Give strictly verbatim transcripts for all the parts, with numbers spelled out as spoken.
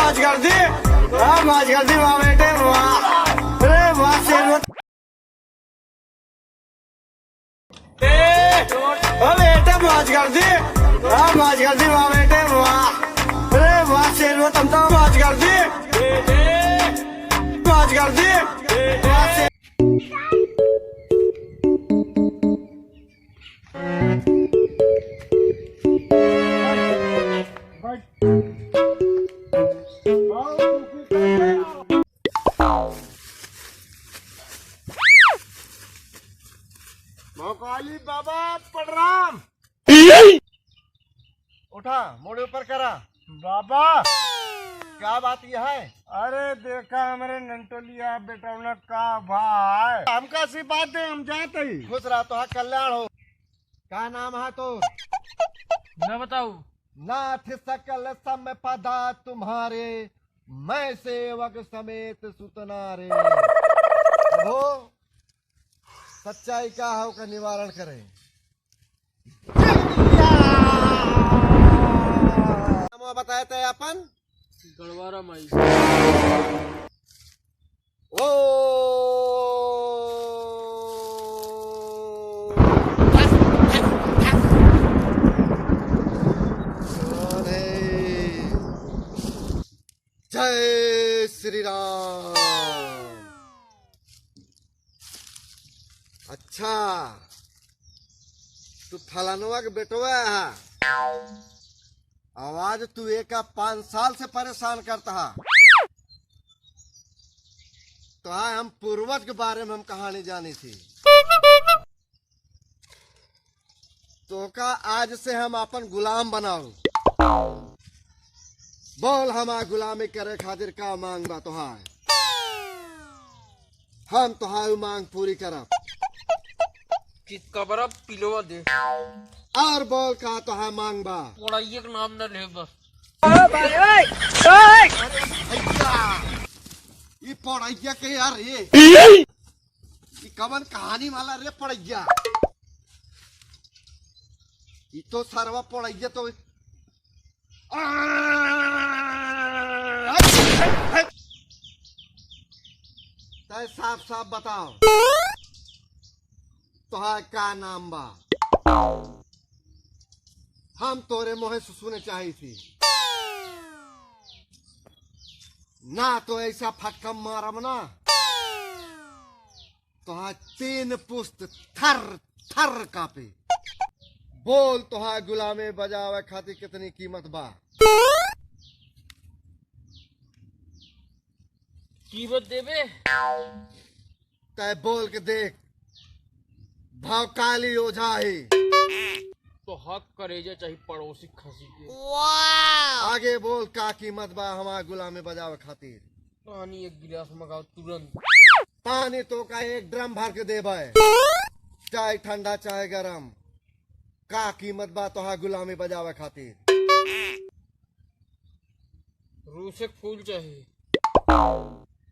मौज कर दी, हाँ, मौज कर दी, वाह बेटे, वाह। अरे वाह, शेर, वाह। ए, ओ बेटे, मौज कर दी, हाँ, मौज कर दी, वाह बेटे, वाह। अरे वाह, शेर, वाह, तुम तो मौज कर दी, मौज कर दी, वाह, शेर। भौकाली बाबा प्रणाम। उठा, मुड़ ऊपर करा। बाबा। का बात यह है? अरे देखा हमरे नंटोलिया बेटौना का भाई। हमका आशीर्वाद दे, हम जात ही। खुश रहा, तोहार कल्याण हो। का नाम है तो? ना बताऊ। नाथ सकल सम पदा तुम्हारे, मैं सेवक समेत सुतनारे। प्रभु, सच्चाई का है, ओकर निवारण करे। नाम बताए थे अपन? गड़वारा माई। ओ। जय श्री राम। अच्छा, तू फलानवा के बेटवा है? आवाज तू एका पाँच साल से परेशान करता है। तो आए हम पूर्वज के बारे में हम कहानी जानी थी। तोका आज से हम अपन गुलाम बनाऊ। बोल, हमार गुलामी करे खातिर का मांग बा तोहार? हम तोहार मांग पूरी करब। कि कबरा पिलवा दे। और बोल, का तोहार मांग बा? पढ़ाइए के नाम न ले बस। अरे भैया, ई पढ़ाइया के यार, ये ई कवन कहानी वाला रे पड़ैया? ई तो सरवा पड़ैया तो। तय साफ साफ बताओ, तोहार का नाम बा? हम तोरे मुँहे से सुने चाही थी। ना तो ऐसा फटका मारब ना, तोहार तीन पुस्त थर थर कापे। बोल, तोहार गुलामी बजावे खातिर कितनी कीमत बा? कीमत देबे? तय बोल के देख, भौकाली ओझा ही। तो हक करेजा चाही पड़ोसी खसी के। आगे बोल, का कीमत बा हमार गुलामी बजावे खातिर? पानी एक गिलास मंगाओ तुरंत। पानी तोका एक ड्रम भर के देबे, चाहे ठंडा चाहे गरम। का कीमत बा तोहार गुलामी बजावे खातिर? रोसे के फूल चाही।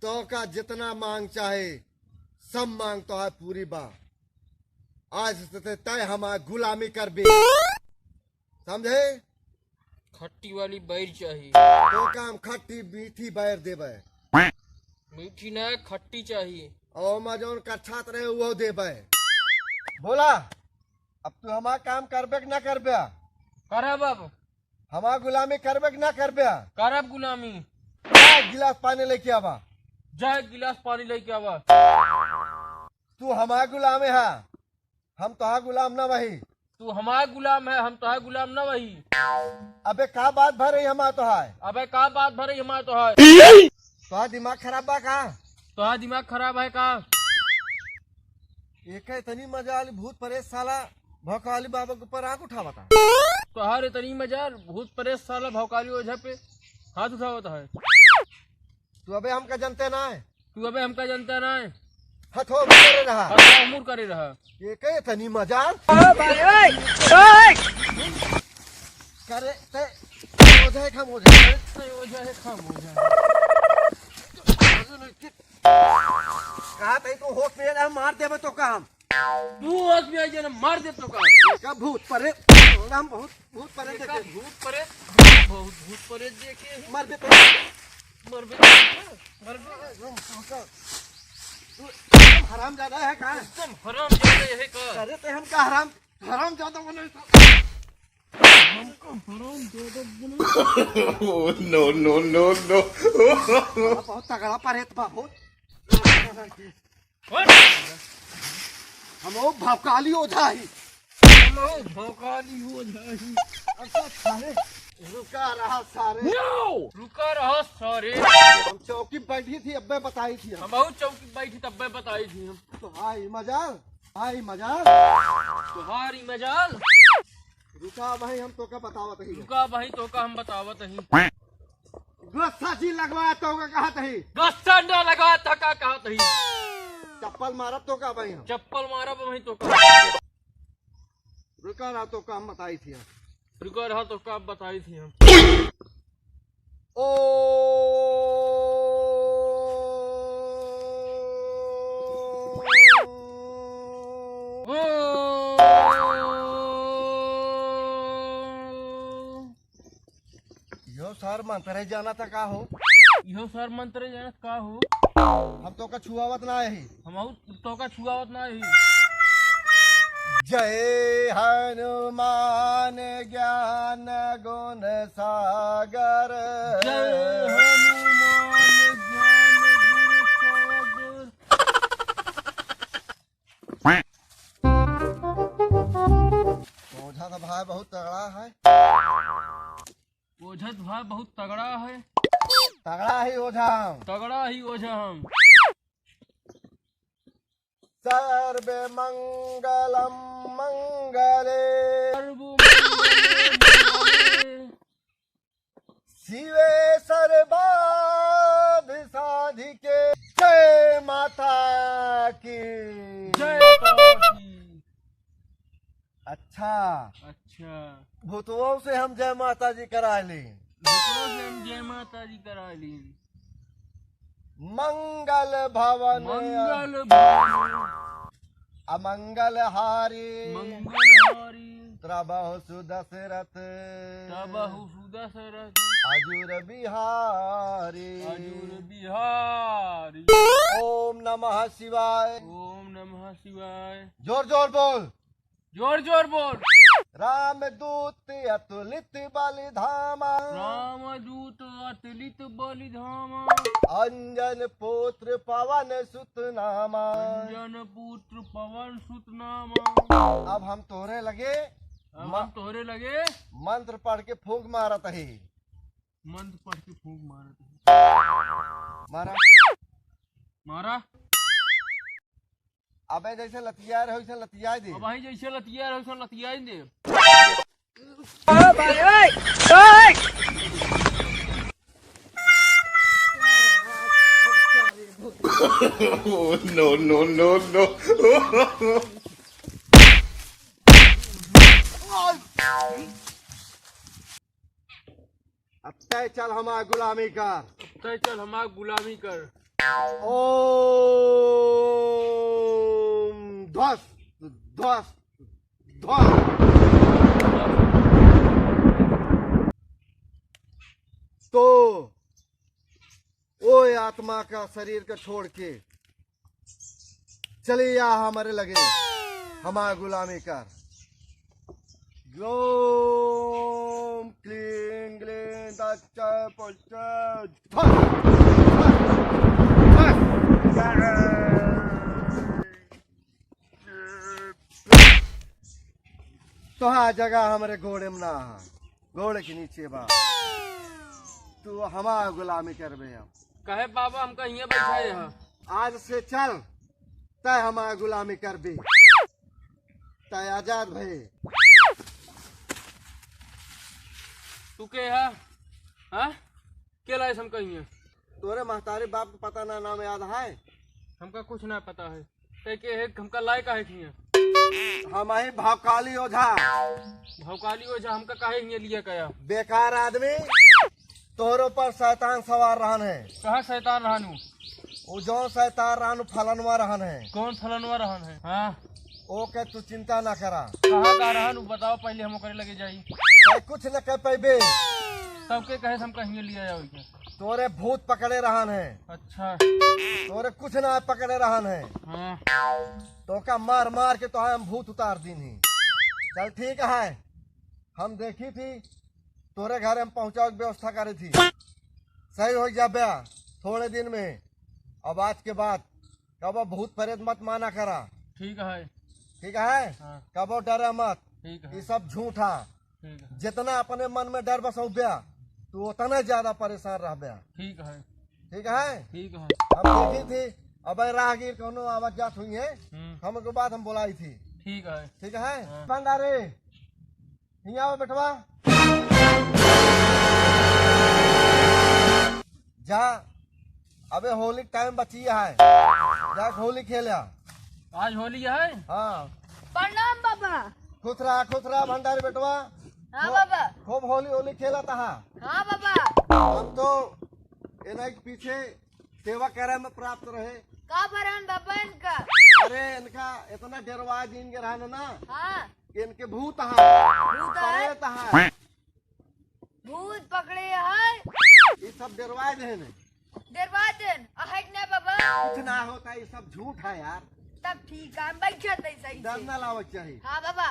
तोका जितना मांग चाहे, सब मांग तोहार पूरी बा। आज से ते तय हमार गुलामी करबे, समझे? खट्टी वाली बैर चाही। तोका हम खट्टी मीठी बैर देबे। मीठी ना, खट्टी चाही। और ओमा जौन कच्छात रहे वो देबे। बोला, अब तू हमार काम करबे कि ना करबे? करब अब। हमार गुलामी करबे कि ना करबे? करब गुलामी। जा एक गिलास पानी लेके आवा। जा एक गिलास पानी लेके आवा। तू हमार गुलाम है, हम तोहार गुलाम ना वही। तू हमार गुलाम है, हम तोहार गुलाम ना वही। अबे का बात भर रही हमार तोहार? अबे का बात भर रही हमार तोहार? तोहार दिमाग खराब बा का? तोहार दिमाग खराब है का? एका इतनी मजाल, भूत परेत साला भौकाली बाबा के ऊपर आँख उठावता। तोहार इतनी मजाल, भूत परेत साला भौकाली ओझा पे हाथ उठावत है। तू अबे हमका जनते ना है। तू अबे हमका जनते ना है। हथो मुड़ करे रहा। हथो मुड़ करे रहा। एका इतनी मजाल। ओ भाई, ओए, ओए। करे ते ओझा है, खम ओझा है। ते ओझा है, खम ओझा है। कहा तई तो होश में आ, मार देबे तोका हम। तू होश में आ जा ना, मार देब तोका। एका भूत परेत। हम बहुत भूत प्रेत देखा देखे। भूत प्रेत, बहुत भूत प्रेत देखे हैं। मर बे पहले। मर बे, मर बे। तू एकदम हरामजादा है का? एकदम हरामजादा है का? अरे ते हमका हराम, हरामजादा बने तो। हमका हरामजादा बने। Oh, no, no, no, no। बहुत तगड़ा प्रेत बा, बहुत। हम वो भौकाली ओझा ही। हम वो भौकाली ओझा ही। अच्छा, सारे, रुका रहा सारे। No! रुका रहा सारे। हम चौकी बैठी थी, अब्बे बताई थी हम। हम बहुत चौकी बैठी, तब्बे बताई थी हम। तो आई मजाल, आई मजाल। तुम्हारी मजाल। रुका भाई, हम तोका बतावत ही। रुका भाई, तोका हम बतावत ही। गस्सा जी लगवा तोका कहत ही। गस्सा ना लगवा तोका कहत ही। चप्पल मारब तोका भाई हम। चप्पल मारब भाई तोका। रुका रहा तोका हम बताई थी हम। रुका रहा तोका हम बताई थी हम। ओ इहो सार मंत्र है, जाना था का हो? इहो सार मंत्र है, जाना था का हो? हम तोका छुआवत ना ही। हम आउ तोका छुआवत ना ही। जय हनुमान ज्ञान गुण सागर। जय हनुमान ज्ञान गुण सागर। ओझा तो भाई बहुत तगड़ा है। ओझा तो भाई बहुत तगड़ा है। तगड़ा ही ओझा हम। तगड़ा ही ओझा हम। सर्व मंगलम मंगले। सर्व मंगलम मंगले। शिवे सर्वार्थ साधिके। जय माता की। जय माता की। अच्छा। अच्छा। भूतवो से हम जय माता जी करा ली। भूतवो से हम जय माता जी करा ली। मंगल भवन। मंगल भवन। अमंगल हारी। मंगल हारी। त्रबहु सुदशरथ। त्रबहु सुदशरथ। अजुर बिहारी। अजुर बिहारी। ओम नमः शिवाय। ओम नमः शिवाय। जोर जोर बोल। जोर जोर बोल। रामदूत अतुलित बल धामा। रामदूत अतुलित बल धामा। अंजन पुत्र पवन सुत नामा। अंजन पुत्र पवन सुत नामा। अब हम तोहरे लगे अब म- हम तोहरे लगे मंत्र पढ़ के फूंक मारत ही। मंत्र पढ़ के फूंक मारत ही। मारा। मारा। अबे जैसे लतिया रहे, वैसे लतिया दे। अबहीं जैसे लतिया रहे, वैसे लतिया दे। Oh, no, no, no, no। अब तय चल हमार गुलामी कर। अब तय चल हमार गुलामी कर। ओम ध्वस्त, ध्वस्त, ध्वस्त। तो ओ आत्मा का शरीर का छोड़ के चली आ हमरे लगे, हमार गुलामी कर। ग्लोम क्लीं ग्लीं दच्च पुच्च फट, फट, फट। तोहार जगह हमरे गोड़े में ना है, गोड़े के नीचे बा। तू हमार गुलामी करबे अब। कहे बाबा हमका हियाँ बैठाए ह। आज से चल, तय हमार गुलामी करबे। तय आजाद भए। तू के ह? हाँ? के लाए हमका हियाँ? तोरे महतारी बाप के पता ना, नाम याद है? हमका कुछ ना पता है। ते के है, हमका लाए काहे हियाँ? हम ही भौकाली ओझा। भौकाली ओझा हमका काहे हियाँ लिया गया? बेकार आदमी, तोहरो पर शैतान सवार रहन है। कहाँ शैतान रहनु? वो जौन शैतान रहनु फलनवा रहन है। कौन फलनवा रहन है? हाँ। ओके, तू चिंता ना करा। कहाँ का रहन, उ बताओ पहिले, हम ओकरे लगे जाई। भाई, कुछ न कर पैबे। तब के कहे से हम कहीं लिया जाओ के? तोरे भूत पकड़े रहन है। अच्छा। तोरे कुछ ना पकड़े रहन है। हाँ। तोका मार मार के तोहे हम भूत उतार दीन ही। चल ठीक है, हम देखी थी, तोरे घर हम पहुँचावे के व्यवस्था करे थी। सही हो जाबे थोड़े दिन में। अब आज के बाद कबो भूत प्रेत मत माना करा। ठीक है। ठीक है? हाँ। कबो डरा मत। ठीक है। ये सब झूठ है। ठीक है। जितना अपने मन में डर बसौब्या, तू उतना ज्यादा परेशान रहब्या। ठीक है। ठीक है? ठीक है। हम देखी थी, अब राहगीर कौनो आवत जात हुई है, हम्म। हमके बाद हम बोलाई थी। ठीक है। ठीक है? हाँ। भंडारी, हियाँ आओ बेटवा। जा, अबे होली टाइम बची है, जा होली खेल आ। आज होली है? हाँ। प्रणाम बाबा। खुश रहा, खुश रहा भंडारी बेटवा। हाँ खूब, बाबा। खूब होली होली खेला तहा। हाँ बाबा। हम तो एना के पीछे सेवा करे में प्राप्त रहे। का भरन बाबा इनका? अरे इनका इतना डरवा दीन के रहन ना। हाँ। कि इनके भूत हाँ, भूत हाँ। प्रेत हाँ। भूत पकड़े है। ये सब डरवा देन। डरवा देन। अहट ना बाबा। कुछ ना होता, ये सब झूठ है यार। तब ठीक है, हम बैठे थे सही डर से। ना लावे के चाही। हाँ बाबा।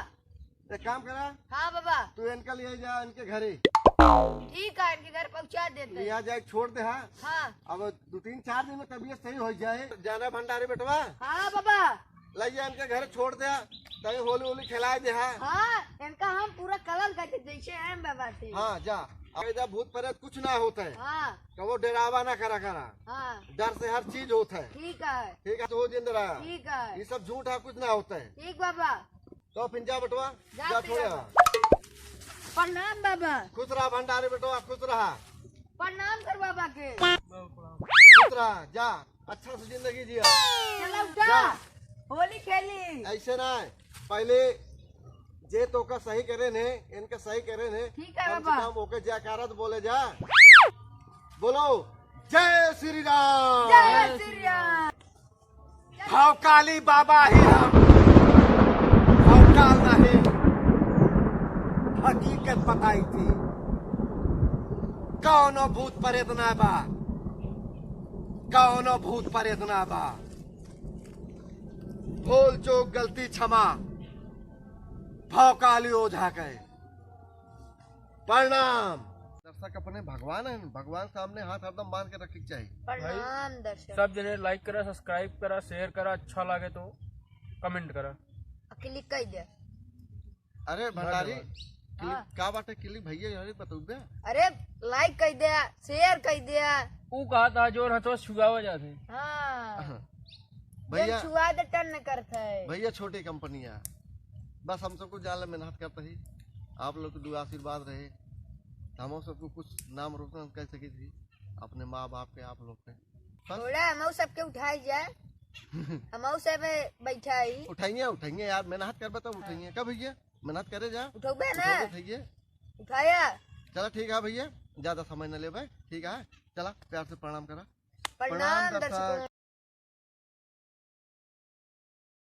एक काम करा। हाँ बाबा। तू इनका लिए जा इनके घरे। ठीक है, इनके घर पहुँचा देते हैं। यहाँ जाए छोड़ दे, हाँ। हाँ। अब दो तीन चार दिन में तबीयत सही हो जाए। जाना भंडारी बेटवा। हाँ बाबा। ले जा इनके घर छोड़ दे, तभी होली होली खिलाए दे, हाँ। हाँ, इनका हम पूरा कलर करके जैसे हैं बाबा से। हाँ, जा। अब इधर भूत प्रेत कुछ ना होता है। हाँ। कबो डरावा ना करा करा। हाँ। डर से हर चीज होता है। ठीक है। ठीक है, तो हो जिंद रहा। ठीक है। ये सब झूठ है, कुछ ना होता है। ठीक बाबा। तो फिर जा बेटवा, जा जा फिर छोड़े जा। रहा। प्रणाम बाबा। खुश रहा भंडारी बेटवा, खुश रहा। प्रणाम कर बाबा के। खुश रहा, जा, अच्छा से जिंदगी जिया। चला उठा, जा। होली खेली। ऐसे ना है, पहले जे तोका सही करे ने, इनका सही करे ने, ठीक है कम से बाबा। कम ओके जयकारा तो बोले जा। बोलो, जय श्री राम। जय श्री राम। भौकाली बाबा ही हम, भौकाल नहीं, हकीकत बताई थी। कौनो भूत प्रेत ना बा, कौनो भूत प्रेत ना बा। भूल चूक गलती क्षमा, भौकाली ओझा के। प्रणाम। दर्शक अपने भगवान हैं, भगवान सामने हाथ हरदम बांध के रखे के चाही। प्रणाम दर्शक। सब जने like करा, subscribe करा, share करा, अच्छा लागे तो comment करा। आ click कर दे। अरे भंडारी, धन्यवाद। Click हाँ। का बाटे click भैया, यार बतौबे। अरे like कर दे, share कर दे। ऊ कहा था जोर हथवा छुआवा जाते। हाँ। हाँ। भैया, जब छुआ दे टन करत है। भैया छोटी कंपनी है, बस हम सबको जान ले मेहनत करते ही, आप लोग के दुआ आशीर्वाद रहे, तो हम सबको कुछ नाम रोशन कर सकी थी अपने माँ बाप के, आप लोग के। बस। थोड़ा हमहू सबके उठाई जाए, हमहू सब बैठा ही। उठाइए, उठाइए यार, मेहनत करबे तब उठाइए। हाँ। का भैया, मेहनत करे जा। उठौबे ना। उठौबे भैया। उठाया। चला ठीक है भैया, ज्यादा समय न लेबे, ठीक है, चला प्यार से प्रणाम करा। प्रणाम प्रणाम दर्शकों। दर्शकों।